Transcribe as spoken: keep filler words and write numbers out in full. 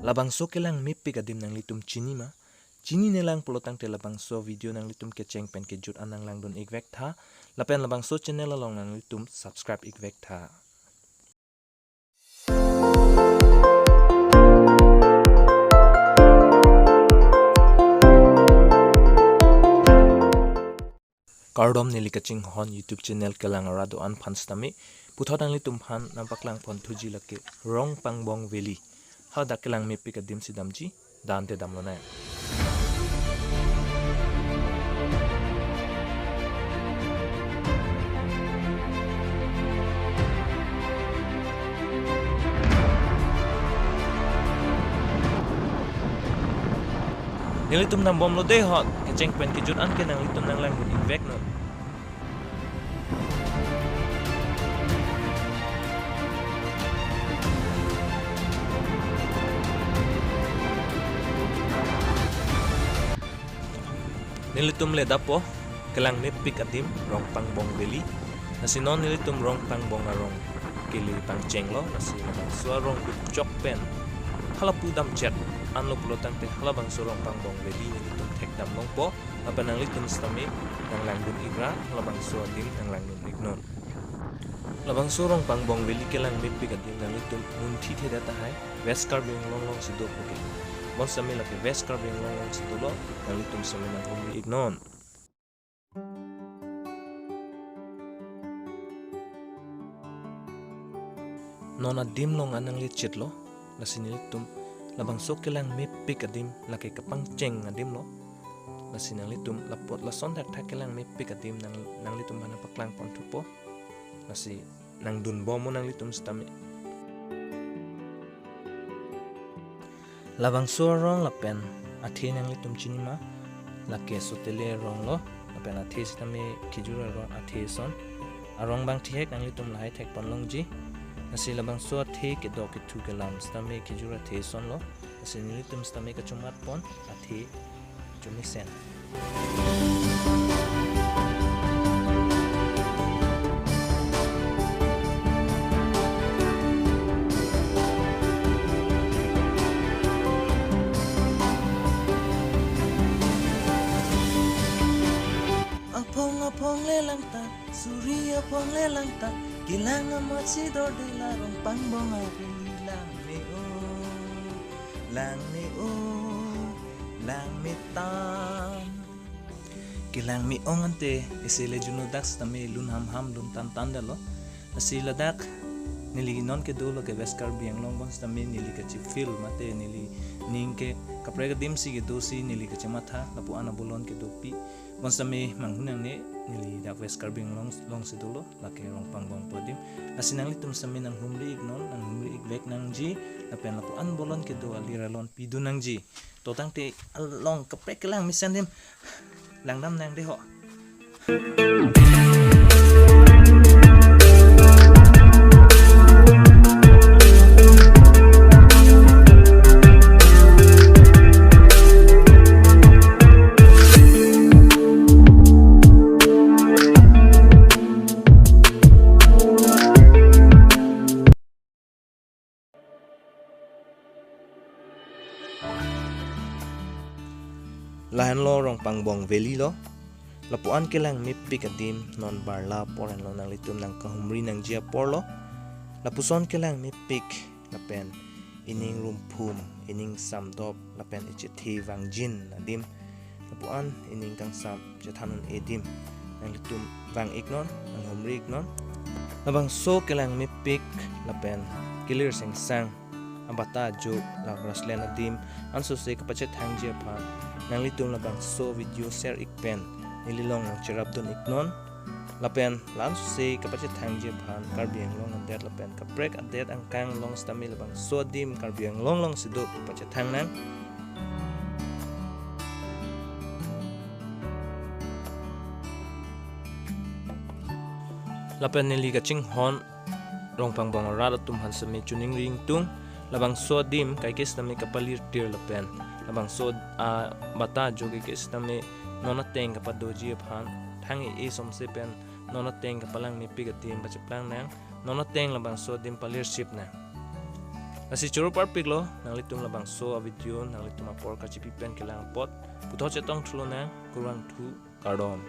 Labangso kelang mepik adim nanglitum chini ma? Chinine lang pulo tangte labangso video nanglitum kecheng pen kejut an nanglangdun ik vek tha. Lapen labangso channel along nanglitum subscribe ik vek tha. Kardom, neli kachinghon YouTube channel kelang arat do-an aphan sitame. Puthot nanglitum aphan nangpaklang pon thuji lake Rongpangbong Valley. Hadak kelang mepik adim si damji, dante damlonang. Nelitum dambomlo dei ho, kecheng pen kejut an ke nanglitum nanglangdun ik vek non. Nelitum le dapo kelang mepik adim Rongpangbong Valley. Lasi non nelitum Rongpangbong arong kele pangchenglo, lasi labangso arong dukchok pen hala pu damchet anlo pulo tangte halabangso Rongpangbong Valley nelitum thekdam longpo. Lapen nanglitum sitame nanglangdun ik ra, labangso adim nanglangdun ik non. Labangso Rongpangbong Valley kelang mepik adim nanglitum munthi thekthe tahai, West Karbi Anglong alongsi do puke. Bonsitame lake West Karbi Anglong alongsi dolo, nanglitum sitame nanghumri ik non. Non adim along an nanglechitlo, lasi nelitum labangso kelang mepik adim lake kapangcheng adimlo. Lasi nanglitum lapot lason thakthak kelang mepik adim nang, nanglitum aphan nangpaklang pon thupo. Lasi nangdunbomnon nanglitum sitame. Labangso arong lapen athe nanglitum chini ma? Lake Sotele aronglo, lapen athe sitame khejur arong athe ason. Arong abang thihek nanglitum lahai thekpon longji. Lasi labangso athe kedok kethu kelam sitame khejur athe asonlo. Lasi nelitum sitame kachomat pon athe chomesen. Aphong aphong le langta, suri aphong le langta, kelang amat si dorde la Rongpangbong ari lang me o, lang me o, lang me tan. Kelang me-ong ante isi le juno dak sitame lun hamham lun tantan detlo. Lasi ladak neli non kedo lake West Karbi Anglong bonsitame neli kachi-feel mate neli ning ke kaprek adim si kedo si neli kachematha lapu-an abolon kedopi. Bonsitame manghu nangne, neli dak West Karbi Anglong alongsi dolo, lake Rongpangbong pu adim. Lasi nanglitum sitame nanghumri ik non, nanghumri ik vek nangji, lapen lapu-an bolon kedo alir alon pidun nangji. To tangte along kaprek kelang mesen adim langdamnang dei ho. Lahenlo Rongpangbong Valley lo. Lapu-an kelang mepik adim non barla apor henlo, nanglitum nangkahumri nangji apor lo. Lapuson kelang mepik lapen ining rumphum, ining samdop lapen ichethe vangjin adim, lapu-an ining kangsam chethan un-e adim nanglitum vang ik non, nanghumri ik non. Labangso kelang mepik lapen kelir sengsang, abata ajo, la grassland adim ansose kapachethangji aphan nanglitum labangso video share ik pen neli along nangcherapdun ik non. Lapen la ansose kapachethangji aphan Karbi Anglong adet lapen kaprek adet angkang along sitame labangso adim Karbi Anglong alongsi do pu pachethang nang. Lapen neli kachinghon Rongpangbong arat atum aphan sitame choningri ingtung, labangso adim kaike sitame kapalir tir lapen labangso abata ajo kaike sitame non ateng kapadoji aphan thang e-e somse pen non ateng kapalang mepik adim pacheplang nang, non ateng labangso adim palir sip nang. Lasi choro parpiklo, nanglitum labangso a-video nanglitum apor kachipi pen kelang apot puthot chetongthu lonang, kurvangthu, kardom.